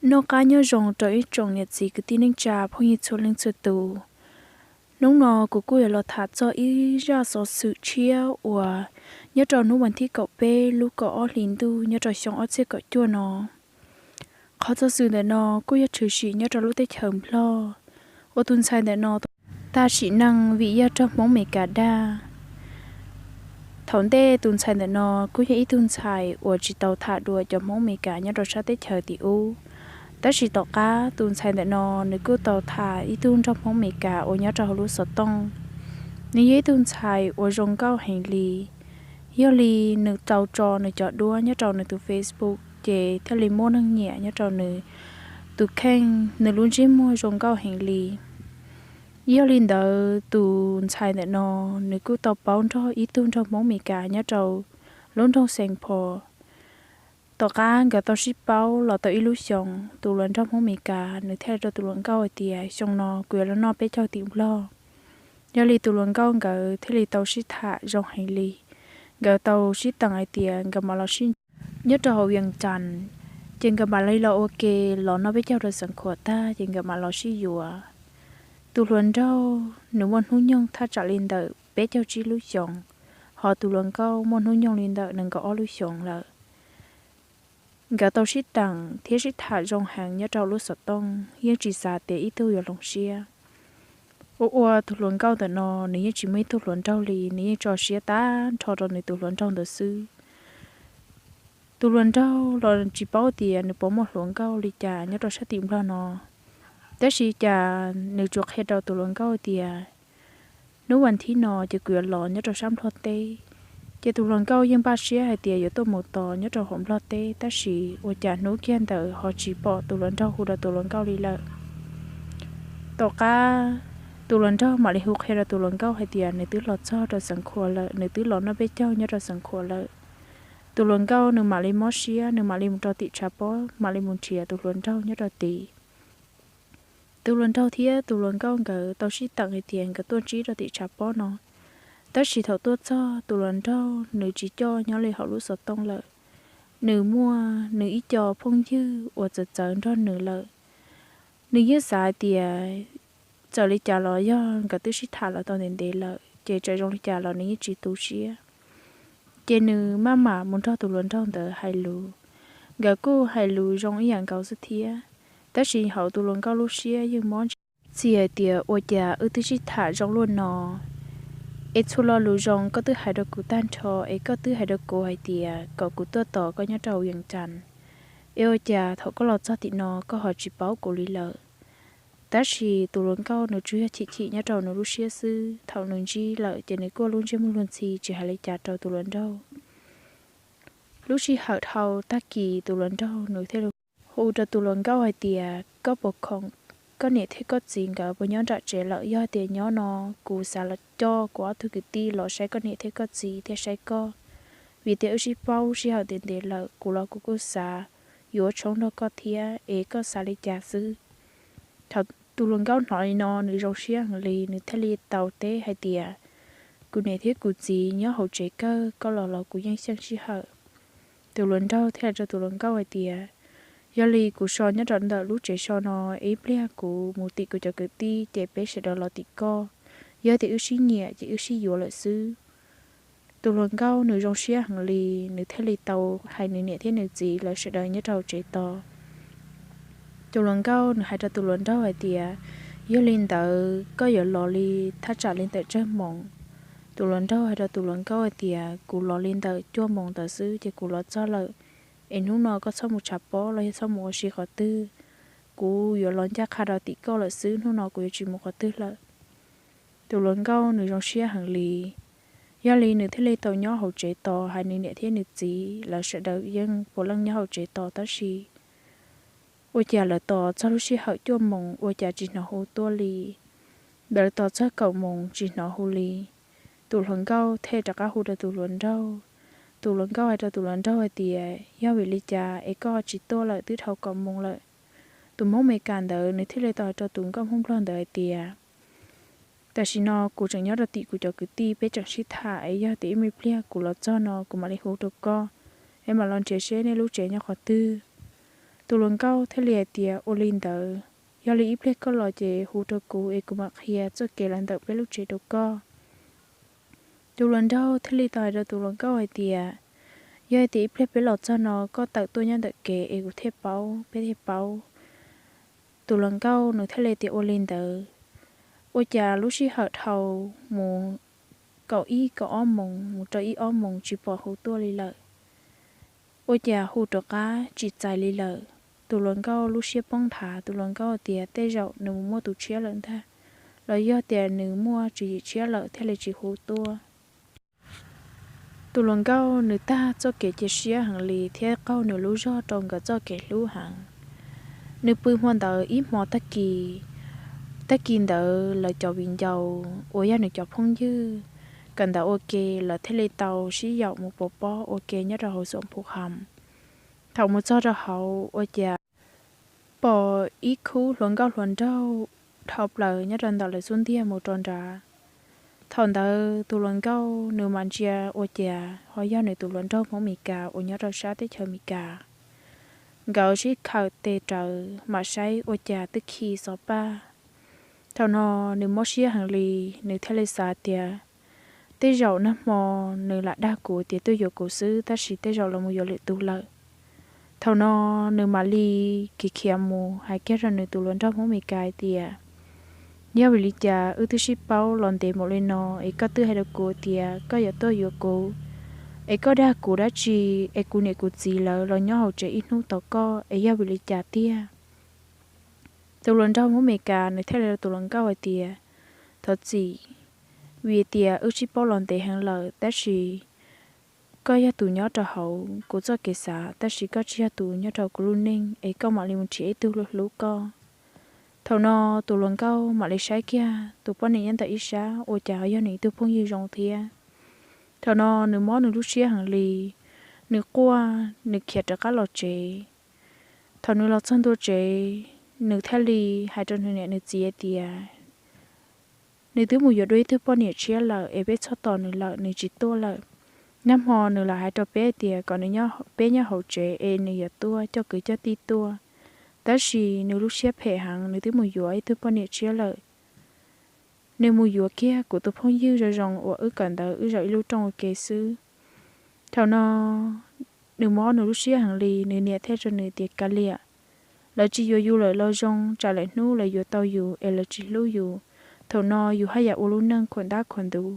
Noj qab nyob zoo rau ib tsoom niam txiv kwv tij neej tsa phooj ywg txhua leej txhua tus. Hnub no kuv kuj yuav los tham txog ib zaj xov xwm tshiab uas nyob rau hnub vas thib kaum peb lub kaum ob hlis ntuj nyob rau xyoo ob txhiab kaum cuaj no. Qhov xov xwm ntawm no kuj yog tshwm sim nyob rau lub teb chaws Nplog, uas tus ntxhais ntawm no tag sim neej vim yog raug Hmoob Amelikas dag. Thaum ntej tus ntxhais ntawm no kuj yog ib tug ntxhais uas tsis tau tham dua cov Hmoob Amelikas nyob rau sab teb chaws tim ub. Tab sis tom qab tus ntxhais ntawm no nws kuj tau tham ib tug nraug Hmoob Amelikas uas nyob rau hauv lub xov tooj. Nws yog ib tug ntxhais uas zoo nkauj heev li. Yog li nws tau tso nws cov duab nyob rau nws tus Facebook ces thiaj li muaj neeg nyiam nyob rau nws tus kheej, nws lub ntsej muag zoo nkauj heev li. Yog li ntawd tus ntxhais ntawm no nws kuj tau paub nrog ib tug nraug Hmoob Amelikas nyob rau lub nroog Saint Paul. Tom qab nkawd tau sib paub los tau ib lub xyoos, tus hluas nraug Hmoob Amelikas nws thiaj li rau tus hluas nkauj hais tias xyoo no kuv yuav los noj peb caug tim Nplog. Yog li tus hluas nkauj nkawd thiaj li tau sib tham zoo heev li. Nkawd tau sib teem hais tias nkawd mam los sib ntsib nyob rau hauv Vias Cas, ces nkawd mam li los ua ke los noj peb caug rau xeev Khuam tag ces nkawd mam los sib yuav. Tus hluas nraug nws muaj hnub nyoog thaj tsam li ntawm peb caug tsib lub xyoos, hos tus hluas nkauj muaj hnub nyoog li ntawm nees nkaum ob lub xyoos lawm. Nkawd tau sib teem thiab sib tham zoo heev nyob rau lub xov tooj, yeej tsis xav tias ib tug yuav hloov siab. Ua ua tus hluas nkauj ntawm no nws yeej tsis muaj ib tug hluas nraug li, nws yeej tso siab tag nrho rau nws tus hluas nraug ntawd xwb. Tus hluas nraug los tsis paub tias nws puas muaj hluas nkauj li cas nyob rau sab tim Nplog no. Tab sis cas nws tsuas qhia rau tus hluas nkauj tias hnub vas thib no ces kuv yuav los nyob rau sab Nplog teb. Ces tus hluas nkauj yeej npaj siab hais tias yuav tuaj mus tos nyob rau hauv Nplog teb, tab sis ua cas hnub kiag ntawd ho tsis pom tus hluas nraug hu rau tus hluas nkauj li lawm. Tom qab tus hluas nraug mam li hu qhia rau tus hluas nkauj hais tias nws twb los txog rau xeev Khuam lawm, nws twb los noj peb caug nyob rau xeev Khuam lawm. Tus hluas nkauj nws mam li mob siab, nws mam li mus rau tim tshav pob, mam li mus nrhiav tus hluas nraug nyob rau tid. Tus hluas nraug thiab tus hluas nkauj nkawd tau sib teem hais tias nkawd tuaj ntsib rau tim tshav pob no. Tab sis thaum tuaj txog tus hluas nraug nws tsis coj nyob li hauv lub xov tooj lawm. Nws muaj nws ib co phooj ywg uas txawv txawv nrog nws lawm. Nws yeej xav hais tias txawm li cas los yog nkawd twb sib tham los tau ntev ntev lawm, ces txawm zoo li cas los nws yeej tsis tu siab. Ces nws maj mam mus nrog tus hluas nraug ntawd hais lus. Nkawd kuj hais lus zoo ib yam nkaus xwb thiab, tab sis hauv tus hluas nkauj lub siab yeej mob ntsis txhia hais tias ua cas wb twb sib tham zoo luaj no, es txhua lo lus zoo koj twb hais rau kuv tag nrho, es koj twb hais rau kuv hais tias kom kuv tuaj tos koj nyob rau Vias Cas, es ua cas thaum koj los txog tim no koj ho tsis paub kuv li lawm. Tab sis tus hluas nkauj nws tsuas yog chim chim nyob rau nws lub siab xwb, thaum nws ntsib lawm ces nws kuj lub ntsej muag luag ntxhi tsis hais li cas rau tus hluas nraug. Lub sij hawm dhau tag kis tus hluas nraug nws thiaj li hu rau tus hluas nkauj hais tias koj puas khoom, koj niam thiab koj txiv nkawd puas nyob nram tsev lawm? Yog tias nyob no kuv xav los coj kuv ob tug kwv tij los saib koj niam thiab koj txiv thiab saib koj, vim tias wb sib paub sij hawm ntev ntev lawm, kuv los kuv kuj xav yuav ua tshoob nrog koj thiab, es koj xav li cas xwb? Thaum tus hluas nkauj hnov li no nws zoo siab heev li, nws thiaj li tau teb hais tias kuv niam thiab kuv txiv nyob hauv tsev kawg, koj los los kuv yeej xyeej sij hawm. Tus hluas nraug thiaj hais rau tus hluas nkauj hais tias yog li kuv so nyob rau ntawm lub tsev so no, ib pliag kuv mus tim kuv cov kwv tij ces peb sawv daws los tim koj, yog tias wb sib nyiam ces wb sib yuav lawm xwb. Tus hluas nkauj nws zoo siab heev li, nws thiaj li tau hais nws niam thiab nws txiv lawv sawv daws nyob rau tsev tos. Tus hluas nkauj nws hais rau tus hluas nraug hais tias yog li ntawd koj yuav los li thaj tsam li ntawm tsawg moos? Tus hluas nraug hais rau tus hluas nkauj hais tias kuv los li ntawm cuaj moos ntawd xwb ces kuv los txog lawm, es hnub no koj txhob mus tshav pob los yog txhob mus ua si qhov twg, kuv yuav los ncaj qha rau tim koj lawm xwb, hnub no kuv yuav tsis mus qhov twg lawm. Tus hluas nkauj nws zoo siab heev li, yog li nws thiaj li tau nyob hauv tsev tos, hais nws niam thiab nws txiv lawv sawv daws yeej puav leej nyob hauv tsev tos tab sis ua cas lawv tos txog lub sij hawm cuaj moos ua cas tsis hnov hu tuaj li. Lawv tos txog kaum moos tsis hnov hu li. Tus hluas nkauj thiaj rov qab hu rau tus hluas nraug. Tus hluas nkauj hais rau tus hluas nraug hais tias yog vim li cas es koj tsis tuaj lawm, twb dhau kaum moos lawm? Tus Hmoob Amelikas ntawd nws thiaj li tau hais rau tus nkauj Hmoob Nplog ntawd hais tias tam sim no kuv tseem nyob rau tim kuv cov kwv tij, peb tseem sib tham, es yog tias ib me pliag kuv los txog no kuv mam li hu rau koj, es mam los nrhiav seb nej lub tsev nyob qhov twg. Tus hluas nkauj thiaj li hais tias, Ua li ntawd, yog li ib pliag koj los ces hu rau kuv es kuv mam qhia txoj kev los ntawm peb lub tsev rau koj. Tus hluas nraug thiaj li tau hais rau tus hluas nkauj hais tias, Yog hais tias ib pliag peb los txog no koj tawm tuaj nyob ntawm kev es kuv thiaj paub, peb thiaj paub. Tus hluas nkauj nws thiaj li tias, Ua li ntawd. Ua cas lub sij hawm dhau mus kaum ib kaum ob moos mus rau ib ob moos tsis pom hu tuaj li lawm. Ua cas hu rov qab tsis txais li lawm. Tus hluas nkauj lub siab poob nthav, tus hluas nkauj tias tej zaum nws mus muaj tus tshiab lawm ntag, los yog tias nws muaj tswv yim tshiab lawm thiaj li tsis hu tuaj. Tus hluas nkauj nws tag txoj kev cia siab heev li thiab qaug nws lub zog rau nkawd txoj kev hlub heev. Nws pw hmo ntawd ib hmo tag kis, tag kis ntawd lawv cov viv ncaus uas yog nws cov phooj ywg kawm ntawv ua ke, lawv thiaj li tau sib yaum mus pov pob ua ke nyob rau hauv Xuam Phu Ham. Thaum mus txog rau hauv ua cas pom ib khub hluas nkauj hluas nraug dhau plaws nyob rau ntawm lawv xub ntiag mus rau nrad. Thaum ntawd tus hluas nkauj nws mam ntsia ua cas ho yog nws tus hluas nraug Hmoob Mes Kas uas nyob rau sab teb chaws Mes Kas. Nkawd sib khawm tes rawv mam saib ua cas twb khi xov paj. Thaum no nws mob siab heev li, nws thiaj li xav tias tej zaum nag hmo nws lam dag kuv tias tuaj yuav kuv xwb tab sis tej zaum los mus yuav lwm tus lawm. Thaum no nws mam li khiav khiav mus hais kiag rau nws tus hluas nraug Hmoob Mes Kas hais tias, Yog vim li cas wb twb sib paub los ntev npaum li no es koj twb hais rau kuv tias koj yuav tuaj yuav kuv, es koj dag kuv dab tsi, es kuv niam kuv txiv lawv los nyob hauv tsev ib hnub tos koj es yog vim li cas tiag? Tus hluas nraug Hmoob Mes Kas nws thiaj li rau tus hluas nkauj hais tias, Thov txim, vim tias wb sib paub los ntev heev lawm tab sis koj yog tus nyob rau hauv kuv txoj kev xav tab sis koj tsis yog tus nyob rau kuv lub neej es koj mam li mus nrhiav ib tug hlub hlub koj. Thaum no tus hluas nkauj mam li saib kiag tus poj niam nyob ntawm ib sab ua cas ho yog nws ib tug phooj ywg zoo thiab. Thaum no nws mob nws lub siab heev li, nws quaj nws khiav rov qab los tsev. Thaum nws los txog ntua tsev, nws thiaj li hais rau nws niam nws txiv hais tias nws twb mus yuav dua ib tug poj niam tshiab lawm es peb txhob tos nws lawm, nws tsis tuaj lawm. Nag hmo nws lam hais rau peb hais tias kom nws, peb nyob hauv tsev es nws yuav tuaj, coj kwv coj tij tuaj, tab sis nws lub siab phem heev, nws twb mus yuav ib tug poj niam tshiab lawm. Nws mus yuav kiag kuv tus phooj ywg zoo zoo uas wb kawm ntawv wb zaum ib lub rooj ua ke xwb. Thaum no nws mob nws lub siab heev li, nws niam thiaj rau nws tias, Kav liam, lawv tsis yuav yus lawm los zoo, tsam lawm hnub lawv yuav tau yus es lawv tsis hlub yus. Thaum no yus haj yam ua lub neej khuam dab khuam ntuv.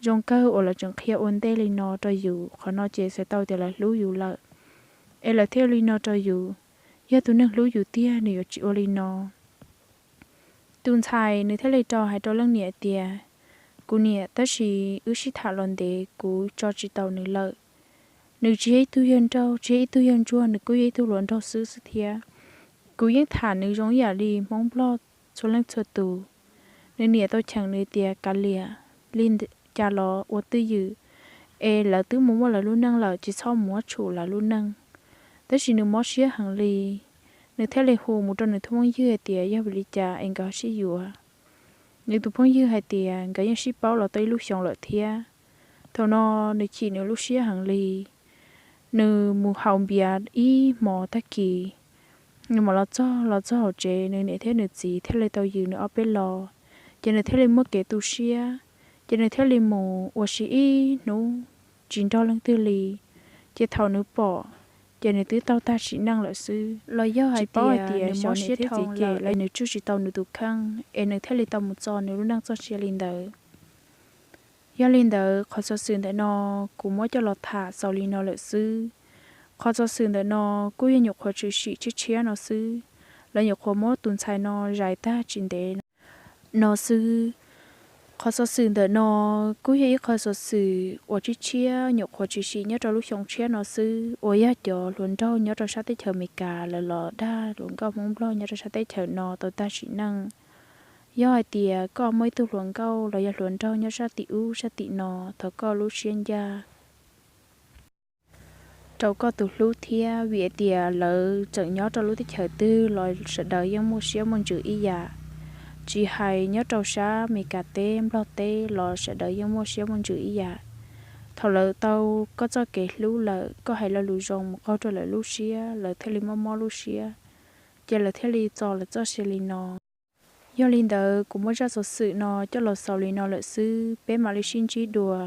Zoo kawg uas lawv tseem qhia ua ntej li no rau yus, qhov no ces txhais tau tias lawv hlub yus lawm, es lawv thiaj li no rau yus. Yog tus neeg hlub yus tiag nws yuav tsis ua li no. Tus ntxhais nws thiaj li rau hais rau leej niam tias, Kuv niam, tab sis wb sib tham los ntev kuv tso tsis tau nws lawm. Nws tsis yog ib tug yawg nraug, tsis yog ib tug yawg ntsuag, nws kuj yog ib tug hluas nraug xwb xwb thiab. Kuv yeej tham nws zoo ib yam li Hmoob Nplog txhua leej txhua tus. Nws niam tau cheem nws tias, Kav liam, li cas los ua twj ywm, es lawv twb mus muaj lawv lub neej lawm, tsis txhob muab tshum lawv lub neej. Tab sis nws mob siab heev li, nws thiaj li hu mus rau nws tus phooj ywg hais tias yog vim li cas es nkawd sib yuav. Nws tus phooj ywg hais tias nkawd yeej sib paub los tau ib lub xyoos lawm thiab. Thaum no nws chim nws lub siab heev li, nws mus haus npias ib hmos tag kis, nws mam los txog, los txog hauv tsev, nws niam thiab nws txiv thiaj li tau yws nws ob peb lo. Ces nws thiaj li muaj kev tu siab, ces nws thiaj li mus ua si ib hnub tsis nrog leej twg li. Ces thaum nws pom, ces nws twb tau tag sim neej lawm xwb. Los yog tsis paub hais tias nws mob siab dhau lawm es nws tsuj tsis tau nws tus kheej es nws thiaj li tau mus txo nws lub neej txoj sia li ntawd. Yog li ntawd qhov xov xwm ntawm no kuv muab coj los tham xaus li no lawm xwb. Qhov xov xwm ntawm no kuj yog nyuam qhuav tshwm sim tshiab tshiab no xwb, lawv nyuam qhuav muab tus ntxhais no zais tag tsis ntev no xwb. Qhov xov xwm ntawm no kuj yog ib qho xov xwm uas tshiab tshiab nyuam qhuav tshwm sim nyob rau lub xyoo tshiab no xwb uas yog cov hluas nraug nyob rau sab teb chaws Amelikas lawv los dag hluas nkauj Hmoob Nplog nyob rau sab teb chaws no tau tag sim neej. Yog hais tias koj muaj ib tug hluas nkauj los yog hluas nraug nyob sab tim ub sab tim no, thov koj lub siab ncaj rau koj tus hlub thiab, vim hais tias lawv tseem nyob rau lub teb chaws twg los sawv daws yeej muaj siab muaj ntsws ib yam. Tsis hais nyob rau sab Amelikas teb Nplog teb los sawv daws yeej muaj siab muaj ntsws ib yam. Thaum lawv tau koj txoj kev hlub lawm, koj hais lo lus zoo mus qaug rau lawv lub siab, lawv thiaj li mob mob lub siab, ces lawv thiaj li txo lawv txoj sia li no. Yog li ntawd kuv muab zaj xov xwm no coj los xaus li no lawm xwb, peb mam li sib ntsib dua.